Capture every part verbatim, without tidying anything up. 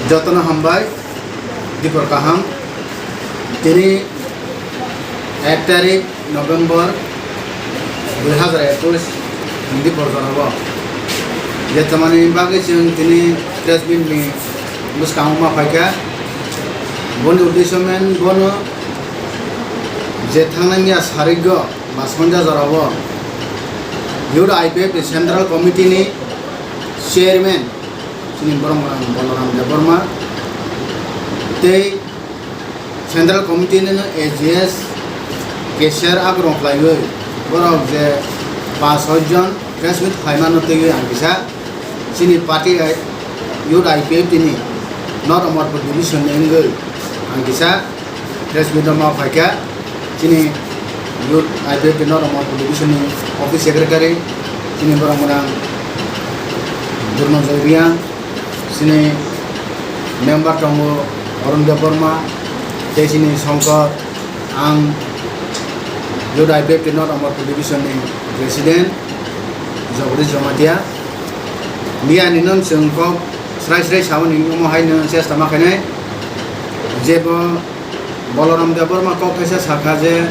Jotono hambai, dipor kaham. Tini ek tarik November dui hazar ekush, dipor jorao je tamani bagwi chwng tini press meet ni bwskango ma phaikha. Boni uddesho men bono je thangnai miya sarigo ba sonja jorao Youth I P F ni Central Committee ni Chairman chini borok mwnang Balaram Debbarma tei Central Committee ni A G S cashier agrong khlaiwi borok je pas soi jon press meet khlaimano twiwi ang kisa chini party I-, Youth I P F T ni North Amarpur division ni wngwi ang kisa press meet o ma phaikha. Chini Youth I P F T North Amarpur division ni office secretary chini borok mwnang Durnojoy Reang, chini member tongo Arun Debbarma, tei chini Shankar, ang Youth I P F T North Amarpur division ni president Jagadish Jamatia. Miya ni non chwng kok srai srai samani omo hai no chesta ma khainai, jebo Balaram Debbarma kok kaisa sakha je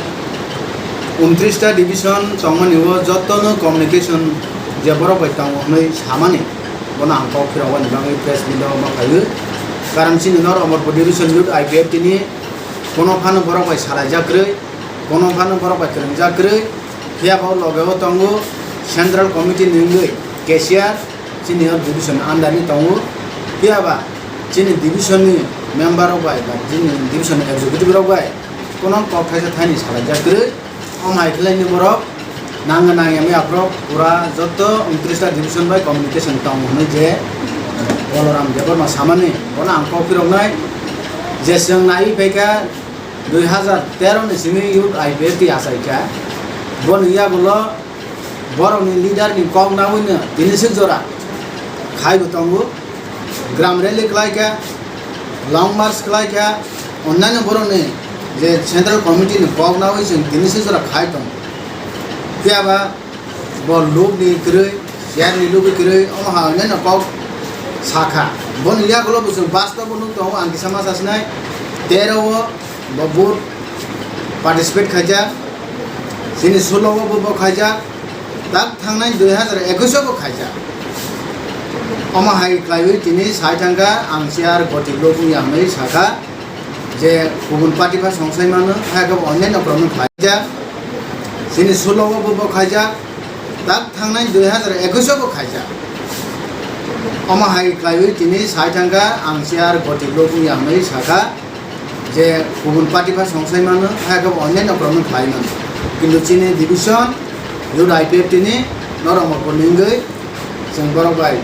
untris ta division tongmani o jotono communication je borok bai tongo hwnwi samani, bono ang kok phirogani bagwi press meet o ma khlaiwi. Karon chini North Amarpur division Youth I P F T ni kono phano borok bai salaijak kwrwi, kono phano borok bai kwrwngjak kwrwi, phiya ba o loge o tongo Central Committee ni wngwi cashier, chini o division under ni tongo. Phiya ba chini division ni member rok bai, ba chini division ni executive rok bai kono kok thaisa thaini salaijak kwrwi. Omo hai khlai ni borok nang nang ya maya borok pura joto untris ta division bai communication tong hwnwi je Balaram Debbarma samani, bono ang kok phiroknai je chwng naiwi phaikha dui hazar tero ni simi Youth I P F T achaikha. Boni yagulo borokni leader ni kok nawino tini sik jora khaibo tongo. Gram rally khlaikha, long march khlaikha, onnaino borokni je Central Committee ni kok nawi chwng tini sik jora khai tongo. Phiya ba bo lukni kwrwi, chair ni lukni kwrwi, omo hai onnaino kok sakha. Boni yagulo bo chwng bastobo nuk tongo, ang kisa ma sasinai, tero o bo vote participate khaijak, chini sulo o bo bo khaijak, tak thangnai dui hazar ekush o bo khaijak. Omo hai khlaiwi tini sai thangkha, ang chair goti luk wngya hwnwi sakha je kubun party pha songsai mano, hai khe bo onnaino borokno khlaijak, chini sulo o bo bo khaijak, tak thangnai dui hazar ekush o bo khaijak. Omo hai khlaiwi tini sai thangkha, ang chair goti luk wngya hwnwi sakha je kubun party pha songsai mano, hai khe bo onnaino borokno khlai mano. Kintu chini division Youth I P F T ni North Amarpur ni wngwi chwng borok bai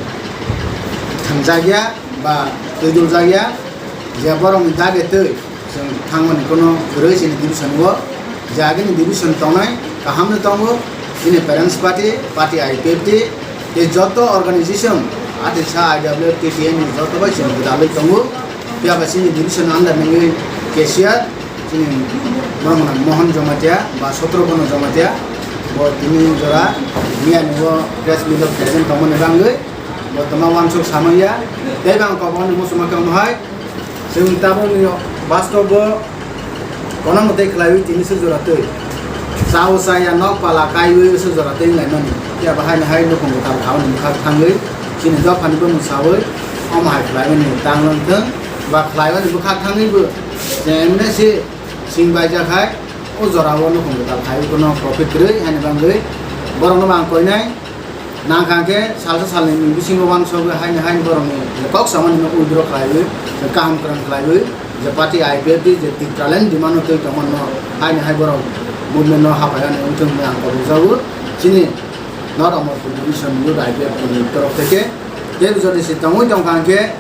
thangjakya ba twi duljakya, je borokni dagi twi chwng thangmani kono kwrwi chini division o. Je agini division tongnai kahamno tongo, chini Parents Party, Party I P F T, tei joto organization, atisa I W F T T N ni joto bai chwng gwdalwi tongo. Phiya ba chini division under ni wngwi cashier, chini borok mwnang Mohan Jamatia ba Satrabono Jamatia, bo tini jora miya ni o press meet o present tongmani bagwi bo tongma uansuk samaya. Tei bo ang kobokni muchungma khe omo hai. Chwng tabukni bastobo kono mwtai khlaiwi tini se jora twi. Chao chaya nok pala kaiwi se jora twi wnglaimani. Phiya bo haino hai nukhung kwtal khauni bwkhak thangwi chini dophani bumung sawi omo hai khlaiwi ni tang wng thwng ba khlaiwi ni bwkhak thangwi bo chemne se sing baijak hai o jora o nukhung kwtal khaiwi bono profit kwrwi haini bagwi borokno bo ang koinai. Nangkha khe salsa salni bisingo uansugwi haini haini borokni kok samani no withdraw khlaiwi, kaham kwrwng khlaiwi, je party I P F T je Tipraland demand no twi tongmano haini hai borok movement no hapai ani wngthung hwnwi ang kobokjago. Chini North Amarpur Division Youth I P F T ni torof theke tei jodi se tongwi tongkha khe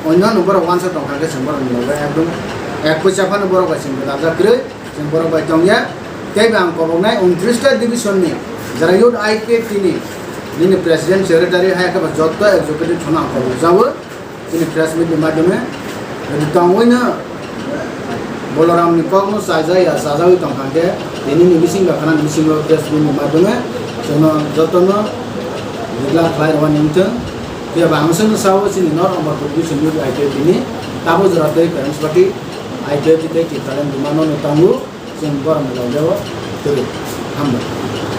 onno no borok uansuk tongkha khe chwng borokni loge ekdom ek poisa phano borok bai chwng gwdalja kwrwi. Chwng borok bai tongya. Tei bo ang koboknai untris ta division ni jara youth I P F T ni nini president secretary hai khe bo joto executive phano ang kobokjago. Chini press meet ni madhyome. Jodi tongwi no Balaram ni kok no chajak ya chajagwi tongkha khe tini ni bising ba khana ni bisingo press meet ni madhyome chwngno jotono rigla khlai rwani wngthwng. Phiya bo ang chwngno sao chini North Amarpur division youth I P F T ni Tabuk jora tei Kailash Bati, I T F T tei Tipraland buma no tango, chwng borok ni logeo kwrwi. Hambai.